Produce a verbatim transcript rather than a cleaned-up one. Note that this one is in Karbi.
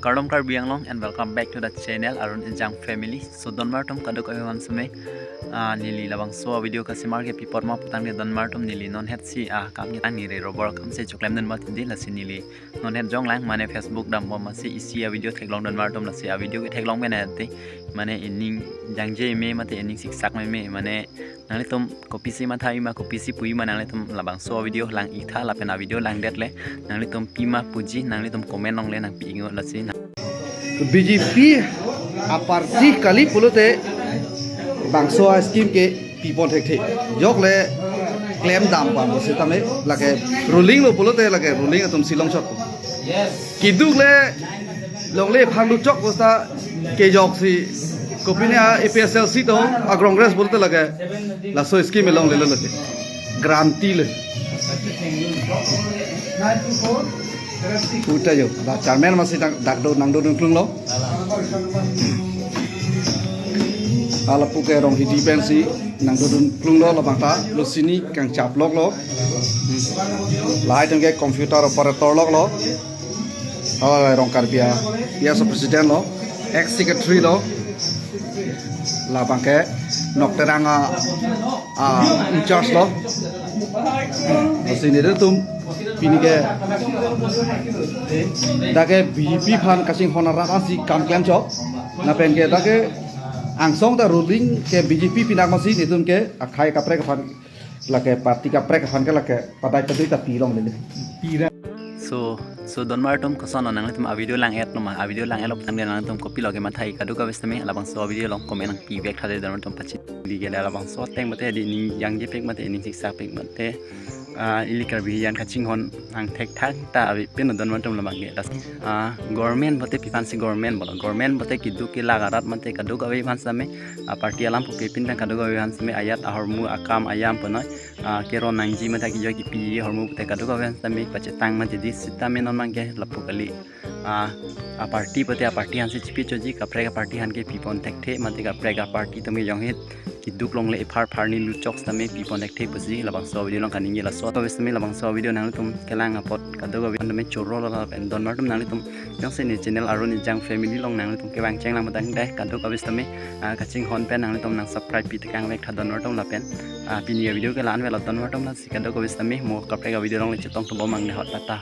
Kardom Karbi Anglong and welcome back to the channel Arun Ejang Family. So donmar atum kadokave aphan seme, ah, neli labangso a-video kasemar ke pi apot ma putangte donmar atum, neli non het si, ah, kam ketang neli robor kam si choklem dun ma tindi, lasi neli non het jonglang mane Facebook dambom masi isi a-video theklong donmar atum, lasi a-video ketheklong pen ate mane ining jangje me mate ining siksak me me mane nanglitum kopisi matha-i ma kopisi pu-i ma nanglitum labangso a-video lang-i tha lapen a-video langdet le nanglitum pima puji nanglitum comment longle nangpi-ik non, lasi na. B J P a-party kali pulote bangso a-scheme ke pipon thekthe. Jok le klem dam pam sitame lake ruling lo pulote lake ruling atum si longchot. Keduk le longle aphan luchok bosta kejok si kopine a-A P H L C atum a-Congress pulote lake laso scheme longle lo lake guarantee le. Puta jo, la chairman masi dak, dak do nangdodun klung lo. Hala puke Ronghidi pensi nangdodun klung lo labang ta, lo sini kangchap lok lo. Lahai atum ke computer operator lok lo. Oh, Rong Karbi a, vice president lo, ex secretary lo. Labang ke Nokterang a, a, in charge lo. Lasi nelitum pini ke dak ke B J P aphan kachinghon arat ansi kam klemchot. Lapen ke dak ke angsong ta ruling ke B J P pinak masi nelitum ke akhai kaprek aphan lake party kaprek aphan ke lake padai padui ta pilong lele. So, so donmar atum koson lo, nanglitum a-video lang-et lo ma, a-video lang-et lo tangte nanglitum kopilo kematha-i, kadokave seme labangso a-video along comment nangpi vek tha de donmar atum, pachini ke le labangso ateng mate di ining jangje pek mate ining siksak pek mate, ah, ili Karbi an kachinghon angthek thang ta ave pen donmar atum labang ke. Lasi, ah, government mate pi aphan si government pulo, government mate keduk kelak arat mate kadokave aphan seme, ah, party alam pupe pin pen kadokave aphan seme ajat ahormu akam ayam penoi, ah, keron nangji mate kijoi kipi ahormu pute kadokave aphan seme pachetang mate di sitame non abang ke lapu kali. Ah, a-party pute a-party aphan si chipi choji, kaprek a-party aphan ke pipon thekthe mate kaprek a-party atum ke jong hit keduk longle ephar pharni luchok sitame pipon thekthe pusi labangso a-video along kaningje. Laso a-video sitame labangso a-video nanglitum kelang apot kadokave aphan tame choro lo lapen donmar atum nanglitum jongsi ne channel Arun Ejang Family along nanglitum kevang chenglang matang dei kadokave sitame, ah, kachinghon pen nanglitum nang subscribe pi tekang vek tha donmar atum lapen, ah, pini a-video ke la-an avelo donmar atum, lasi kadokave sitame mo kaprek a-video along le chetong tubom ang ne hot tata.